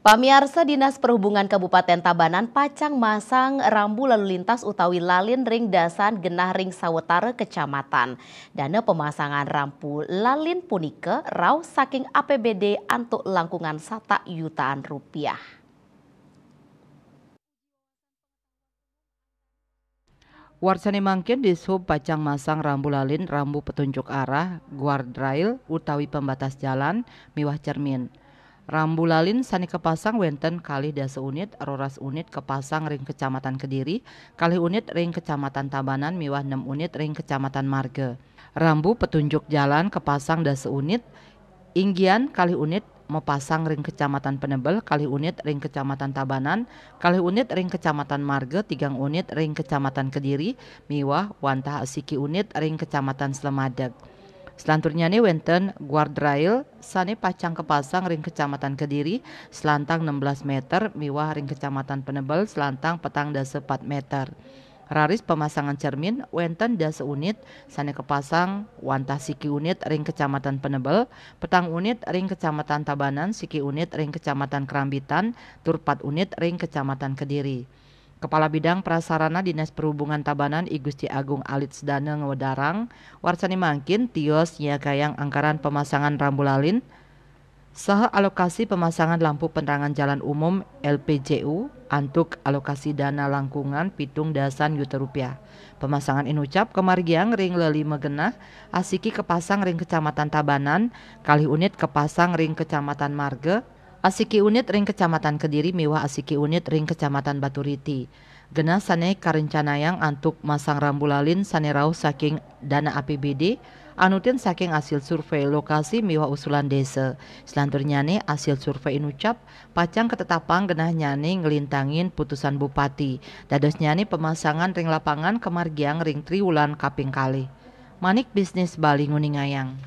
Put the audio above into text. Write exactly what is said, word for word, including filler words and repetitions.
Pamiarsa, Dinas Perhubungan Kabupaten Tabanan pacang masang rambu lalu lintas utawi lalin ring dasan genah ring sawetara kecamatan. Dana pemasangan rambu lalin punika rauh saking A P B D antuk langkungan satak yutaan rupiah. Warsané mangkin Dishub pacang masang rambu lalin, rambu petunjuk arah, guardrail utawi pembatas jalan miwah cermin. Rambu lalin sané kapasang wénten kalih dasa unit, roras unit kapasang ring Kecamatan Kediri, kalih unit ring Kecamatan Tabanan miwah nem unit ring Kecamatan Marga. Rambu petunjuk jalan kapasang dasa unit, inggian kalih unit mapasang ring Kecamatan Penebel, kalih unit ring Kecamatan Tabanan, kalih unit ring Kecamatan Marga, tigang unit ring Kecamatan Kediri, miwah wantah asiki unit ring Kecamatan Slemadeg. Selanturnyané wénten guardrail sané pacang kapasang ring Kecamatan Kediri selantang enam belas meter miwah ring Kecamatan Penebel selantang petang dasa pat meter. Raris pemasangan cermin wénten dasa unit sané kapasang wantah siki unit ring Kecamatan Penebel, petang unit ring Kecamatan Tabanan, siki unit ring Kecamatan Kerambitan, tur pat unit ring Kecamatan Kediri. Kepala Bidang Prasarana Dinas Perhubungan Tabanan, I Gusti Agung Alit Sedana, ngwedarang, warsané mangkin tios nyiagayang anggaran pemasangan rambu lalin saha alokasi pemasangan lampu penerangan jalan umum, L P J U, antuk alokasi dana langkungan pitung dasan yuta rupiah. Pemasangan inucap kamargiang ring lelima genah, asiki kapasang ring Kecamatan Tabanan, kalih unit kapasang ring Kecamatan Marga, asiki unit ring Kecamatan Kediri miwah asiki unit ring Kecamatan Baturiti. Genah sané karencanayang antuk masang rambu lalin sané rauh saking dana A P B D, anutin saking asil survei lokasi miwah usulan désa. Selanturnyané asil survei inucap pacang katetapang genahnyané nglintangin putusan Bupati. Dadosnyané pemasangan ring lapangan kamargiang ring triwulan kaping kalih. Manik Bisnis Bali nguningayang.